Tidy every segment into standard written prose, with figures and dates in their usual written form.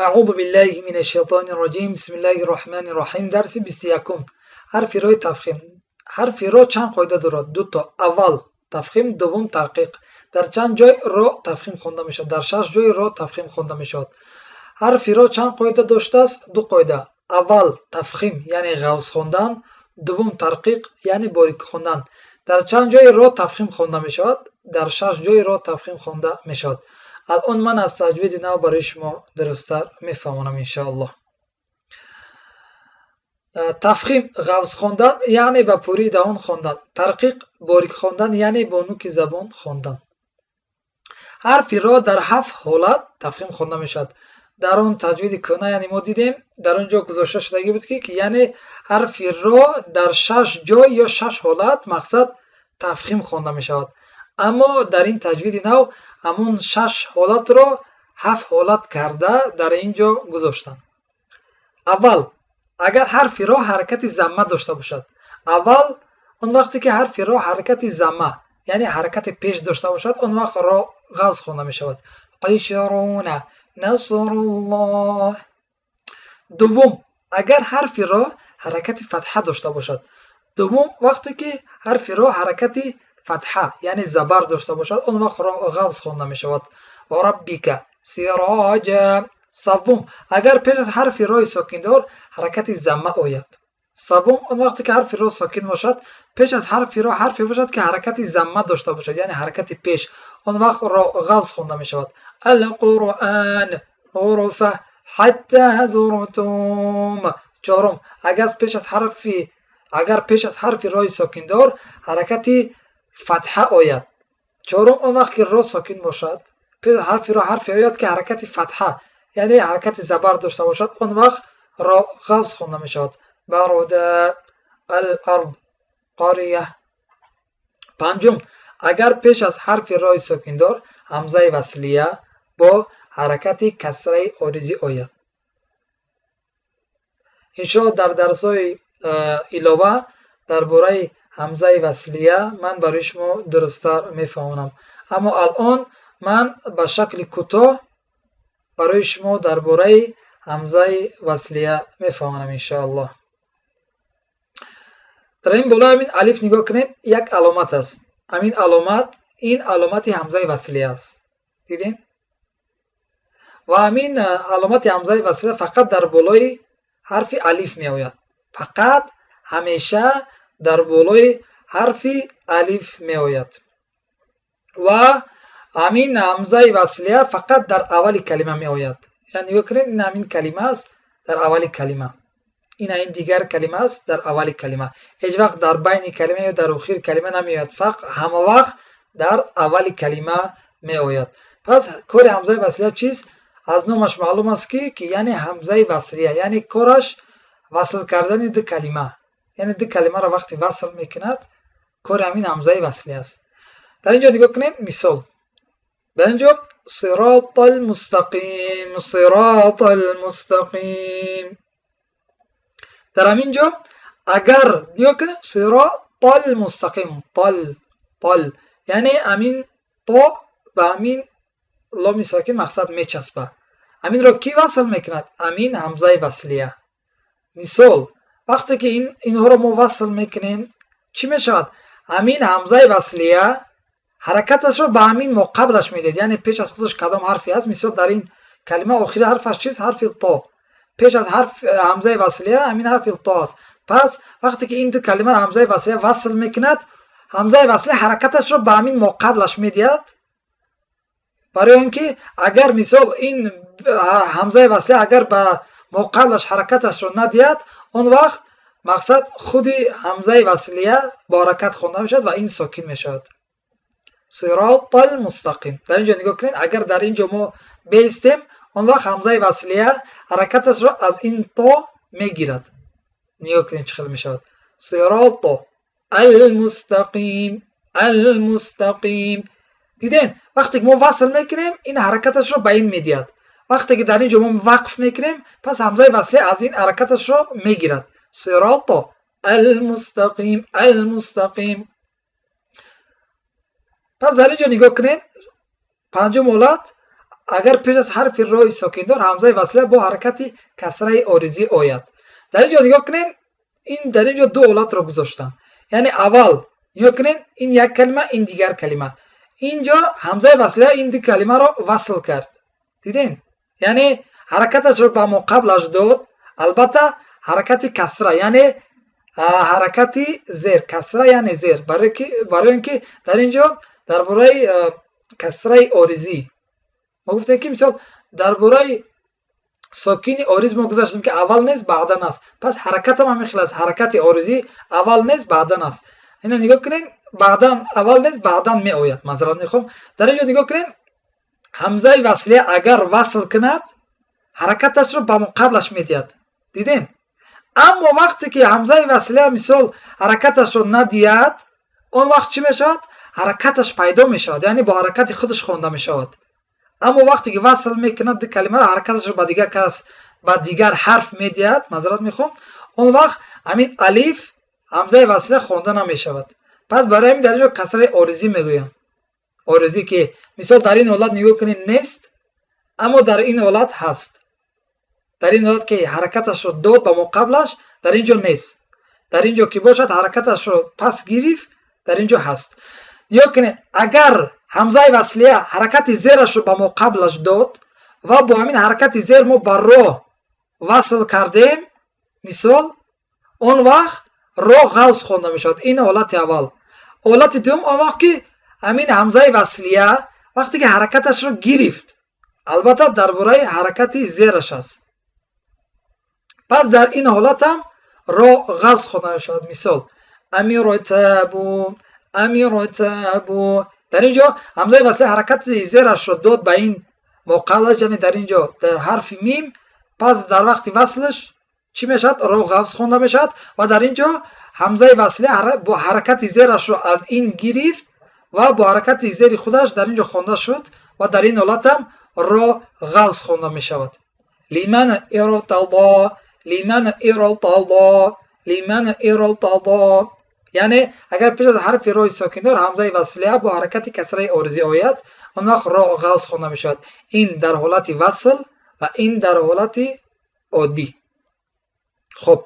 أعوذ بالله من الشيطان الرجيم. بسم الله الرحمن الرحيم. Дарси 21-ум. Ҳарфи рои тафхим. Ҳарфи ро чанд қоида дорад? Дуто: аввал тафхим, дуввум тарқиқ. Дар чанд ҷой ро тафхим хонда мешавад? Дар шаш ҷой ро тафхим хонда мешавад. Ҳарфи ро чанд қоида доштааст? Ду қоида: аввал тафхим, яъне ғафз хондан, дуввум тарқиқ, яъне борик хондан. Дар чанд ҷои ро тафхим хонда мешавад? Дар шаш ҷои ро тафхим хонда мешавад. Алон ман аз таҷвиди нав барои шумо дурусттар мефаҳмонам, иншоаллоҳ. Тафхим ғафз хондан, яъне ба пурии даҳон хондан. Тарқиқ борик хондан, яъне бо нуки забон хондан. Ҳарфи ро дар ҳафт ҳолат тафхим хонда мешавад. Дар он таҷвиди кӯҳна, яъне мо дидем, дар он ҷо гузошта шудагӣ буд, ки яъне ҳарфи ро дар шаш ҷой ё шаш ҳолат, мақсад, тафхим хонда мешавад. Аммо дар ин таҷвиди нав ҳамон шаш ҳолатро ҳафт ҳолат карда дар ин ҷо гузоштанд. Аввал, агар ҳарфи ро ҳаракати замма дошта бошад. Аввал, он вақте ки ҳарфи ро ҳаракати замма, яъне ҳаракати пеш дошта бошад, он вақт ро ғафз хонда мешавад: عشرون، نصر الله. Дуввум, агар ҳарфи ро ҳаракати фатҳа дошта бошад. Дуввум, вақте ки ҳарфи ро ҳаракати фатҳа, яъне забар дошта бошад, он вақт ро ғафз хонда мешавад: ربك سراجا. Саввум, агар пеш аз ҳарфи рои сокиндор ҳаракати замма ояд. Саввум, он вақте ки ҳарфи ро сокин бошад, пеш аз ҳарфи ро ҳарфе бошад, ки ҳаракати замма дошта бошад, яъне ҳаракати пеш, он вақт ро ғафз хонда мешавад: القرآن، غرفة، حتى زرتم. Чорум, агар пеш аз ҳарфи рои сокиндор ҳаракати фатҳа ояд. Чорум, он вақт ки ро сокин бошад, пеш аз ҳарфи ро ҳарфе ояд, ки ҳаракати фатҳа, яъне ҳаракати забар дошта бошад, он вақт ро ғафз хонда мешавад: بردا، الأرض، قرية. Панҷум, агар пеш аз ҳарфи рои сокиндор ҳамзаи васлия бо ҳаракати касраи оризӣ ояд. Иншоалло, дар дарсҳои илова дар бораи ҳамзаи васлия ман барои шумо дурусттар мефаҳмонам, аммо алон ман ба шакли кӯтоҳ барои шумо дар бораи ҳамзаи васлия мефаҳмонам, иншоаллоҳ. Дар ин болои ҳамин алиф нигоҳ кунед, як аломат аст. Ҳамин аломат, ин аломати ҳамзаи васлия аст, дидем? Ва ҳамин аломати ҳамзаи васлия фақат дар болои ҳарфи алиф меояд, фақат ҳамеша дар болои ҳарфи алиф меояд. Ва ҳамин ҳамзаи васлия фақат дар аввали калима меояд. Яъне нигоҳ кунед, ин ҳамин калима аст, дар аввали калима, ин ин дигар калима аст, дар аввали калима. Ҳеҷ вақт дар байни калима ё дар охири калима намеояд, фақат ҳама вақт дар аввали калима меояд. Пас кори ҳамзаи васлия чист? Аз номаш маълум аст, ки яъне ҳамзаи васлия, яъне кораш васл кардани ду калима, яъне ду калимаро вақте васл мекунад, кори ҳамин ҳамзаи васлия аст. Дар ин ҷо нигоҳ кунед, мисол. Дар ин ҷо صراط المستقيم، صراط المستقيم. Дар ҳамин ҷо агар нигоҳ кунед, صراط المستقيم، тол, тол, яъне ҳамин то ба ҳамин ломи сокин, мақсад, мечаспад. Ҳаминро кӣ васл мекунад? Ҳамин ҳамзаи васлия. Мисол, вақте ки инҳоро мо васл мекунем, чӣ мешавад? Ҳамин ҳамзаи васлия ҳаракаташро ба ҳамин моқаблаш медиҳад, яъне пеш аз худаш кадом ҳарфе аст. Мисол, дар ин калима охири ҳарфаш чист? Ҳарфи то. Пеш аз ҳарф ҳамзаи васлия ҳамин ҳарфи то аст. Пас вақте ки ин ду калимаро ҳамзаи васлия васл мекунад, ҳамзаи васлия ҳаракаташро ба ҳамин моқаблаш медиҳад. Барои он ки агар, мисол, ин ҳамзаи васлия агар ба моқаблаш ҳаракаташро надиҳад, он вақт, мақсад, худи ҳамзаи васлия бо ҳаракат хонда мешавад ва ин сокин мешавад: صراط المستقيم. Дар ин ҷо нигоҳ кунед, агар дар ин ҷо мо беистем, он вақт ҳамзаи васлия ҳаракаташро аз ин то мегирад. Нигоҳ кунед, чӣ хел мешавад: صراط المستقيم، المستقيم. Диден, вақте ки мо васл мекунем, ин ҳаракаташро ба ин медиҳад. Вақте ки дар ин ҷо мо вақф мекунем, пас ҳамзаи васлия аз ин ҳаракаташро мегирад: صراط المستقيم، المستقيم. Пас дар ин ҷо нигоҳ кунед, панҷум ҳолат. Агар пеш аз ҳарфи рои сокиндор ҳамзаи васлия бо ҳаракати касраи оризӣ ояд. Дар ин ҷо нигоҳ кунед, ин дар ин ҷо ду ҳолатро гузоштам. Яъне аввал нигоҳ кунед, ин як калима, ин дигар калима. Ин ҷо ҳамзаи васлия ин ду калимаро васл кард, дидем, яъне ҳаракаташро ба моқаблаш дод. Албатта, ҳаракати касра, яъне ҳаракати зер, касра яъне зер, барои ин ки дар ин ҷо дар бораи касраи оризӣ мо гуфтем, ки мисол дар бораи сокини ориз мо гузаштем, ки аввал нест, баъдан аст. Пас ҳаракатам ҳамин хел аст: ҳаракати оризӣ аввал нест, баъдан аст. Ина нигоҳ кунед, баъдан аввал нест, баъдан меояд. Маъзарат мехоҳам. Дар ин ҷо нигоҳ кунед, ҳамзаи васлия агар васл кунад, ҳаракаташро ба моқаблаш медиҳад, дидем. Аммо вақте ки ҳамзаи васлия, мисол, ҳаракаташро надиҳад, он вақт чӣ мешавад? Ҳаракаташ пайдо мешавад, яъне бо ҳаракати худаш хонда мешавад. Аммо вақте ки васл мекунад ду калимаро, ҳаракаташро ба дигар кас, ба дигар ҳарф медиҳад, маъзарат мехоҳам, он вақт ҳамин алиф ҳамзаи васлия хонда намешавад. Пас барои ҳамин дар ин ҷо касраи оризӣ мегӯянд. Оризӣ ки, мисол, дар ин ҳолат нигоҳ кунед, нест, аммо дар ин ҳолат ҳаст. Дар ин ҳолат ки ҳаракаташро дод ба моқаблаш, дар ин ҷо нест. Дар ин ҷо ки бошад, ҳаракаташро пас гирифт, дар ин ҷо ҳаст. Нигоҳ кунед, агар ҳамзаи васлия ҳаракати зерашро ба моқаблаш дод ва бо ҳамин ҳаракати зер мо ба ро васл кардем, мисол, он вақт ро ғавз хонда мешавад. Ин ҳолати аввал. Ҳолати дуюм, он вақт ки ҳамин ҳамзаи васлия вақте ки ҳаракаташро гирифт, албатта дар бораи ҳаракати зераш аст, пас дар ин ҳолатам ро ғавз хонда мешавад. Мисол: أم ارتابوا، أم ارتابوا. Дар ин ҷо ҳамзаи васлия ҳаракати зерашро дод ба ин моқаблаш, яъне дар ин ҷо дар ҳарфи мим. Пас дар вақти васлаш чӣ мешавад? Ро ғавз хонда мешавад. Ва дар ин ҷо ҳамзаи васлия бо ҳаракати зерашро аз ин гирифт ва бо ҳаракати зери худаш дар ин ҷо хонда шуд ва дар ин ҳолатам ро ғавз хонда мешавад. لمن ارتضى، لمن ارتضى، لمن ارتضى. Яъне агар пеш аз ҳарфи рои сокиндор ҳамзаи васлия бо ҳаракати касраи оризӣ ояд, он вақт ро ғавз хонда мешавад. Ин дар ҳолати васл ва ин дар ҳолати оддӣ. Хуб,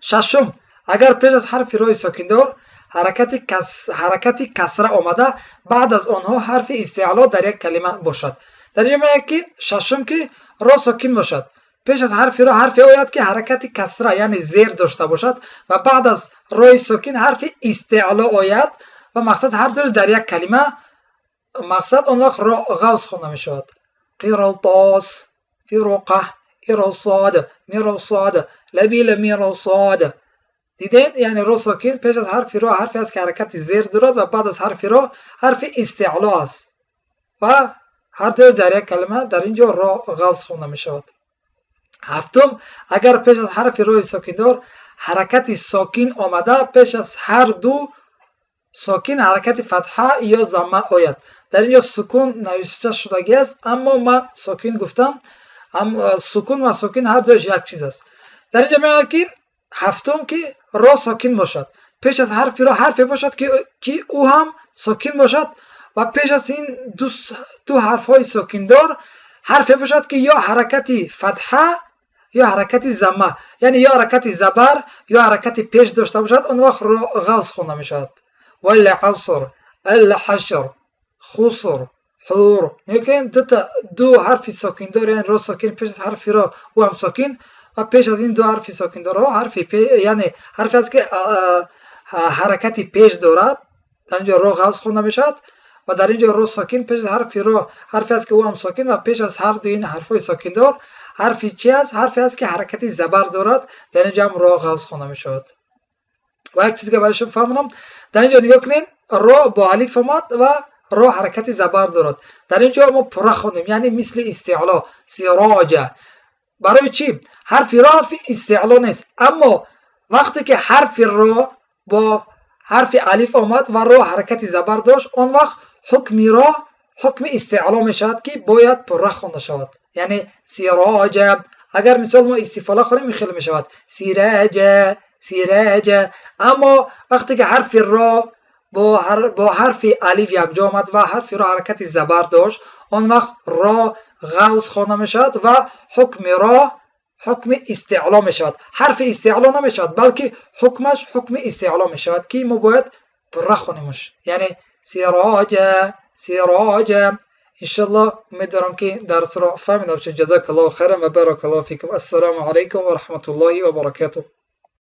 шашум: агар пеш аз ҳарфи рои сокиндор ҳаракати касра омада, баъд аз онҳо ҳарфи истеъло дар як калима бошад. Дар инҷо мегӯяд, ки шашум, ки ро сокин бошад, пеш аз ҳарфи ро ҳарфе ояд, ки ҳаракати касра, яъне зер дошта бошад, ва баъд аз рои сокин ҳарфи истеъло ояд ва мақсад ҳар душ дар як калима, мақсад, он вақт ро ғавз хонда мешавад. قرطاس، فرقة، إرصاد، مرصاد، لبالمرصاد. Дидем, яъне ро сокин, пеш аз ҳарфи ро ҳарфе аст, ки ҳаракати зер дорад, ва баъд аз ҳарфи ро ҳарфи истеъло аст ва ҳар дуяш дар як калима, дар ин ҷо ро ғавз хонда мешавад. Ҳафтум: агар пеш аз ҳарфи рои сокиндор ҳаракати сокин омада, пеш аз ҳар ду сокин ҳаракати фатҳа ё замма ояд. Дар ин ҷо сукун навишта шудагӣ аст, аммо ман сокин гуфтам. Сукун ва сокин ҳар дуяш як чиз аст. Дар ин ҷо мегӯяд, ки ҳафтум, ки ро сокин бошад, пеш аз ҳарфи ро ҳарфе бошад, ки ӯ ҳам сокин бошад, ва пеш аз ин ду ҳарфҳои сокиндор ҳарфе бошад, ки ё ҳаракати фатҳа ё ҳаракати замма, яъне ё ҳаракати забар, ё ҳаракати пеш дошта бошад, он вақт ро ғавз хонда мешавад. والعصر، الحشر، خسر، حور. Мекунем дута ду ҳарфи сокиндор, яъне ро сокин, пеш аз ҳарфи ро ӯ ҳам сокин, ва пеш аз ин ду ҳарфи сокиндорҳо ҳарфи, яъне ҳарфе аст, ки ҳаракати пеш дорад, дар ин ҷо ро ғавз хонда мешавад. Ва дар ин ҷо ро сокин, пеш аз ҳарфи ро ҳарфе аст, ки ӯ ҳам сокин, ва пеш аз ҳар ду ин ҳарфҳои сокиндор ҳарфи чи аст? Ҳарфе аст, ки ҳаракати забар дорад, дар ин ҷо ҳам ро ғавз хонда мешавад. Ва як чиз дига барои шумо фаҳмонам. Дар ин ҷо нигоҳ кунед, ро бо алиф омад ва ро ҳаракати забар дорад. Дар ин ҷо мо пурра хондем, яъне мисли истеъло: سراجا. Барои чӣ? Ҳарфи ро ҳарфи истеъло нест, аммо вақте ки ҳарфи ро бо ҳарфи алиф омад ва ро ҳаракати забар дошт, он вақт ҳукми ро ҳукми истеъло мешавад, ки бояд пурра хонда шавад, яъне سراجا. Агар, мисол, мо истифола хонем, ин хеле мешавад: سراجا، سراجا. Аммо вақте ки ҳарфи ро Бо ҳарфи алиф якҷо омад ва ҳарфи ро ҳаракати забар дошт, он вақт ро ғафз хонда мешавад ва ҳукми ро ҳукми истеъло мешавад. Ҳарфи истеъло намешавад, балки ҳукмаш ҳукми истеъло мешавад, ки мо бояд пурра хонемаш, яъне сироҷа, сироҷа. Иншаллоҳ, умед дорам, ки дарсро фаҳмида бошед. Ҷазакаллоҳу хайран ва баракаллоҳу фикум. Ассалому алайкум ва раҳматуллоҳи ва баракатуҳ.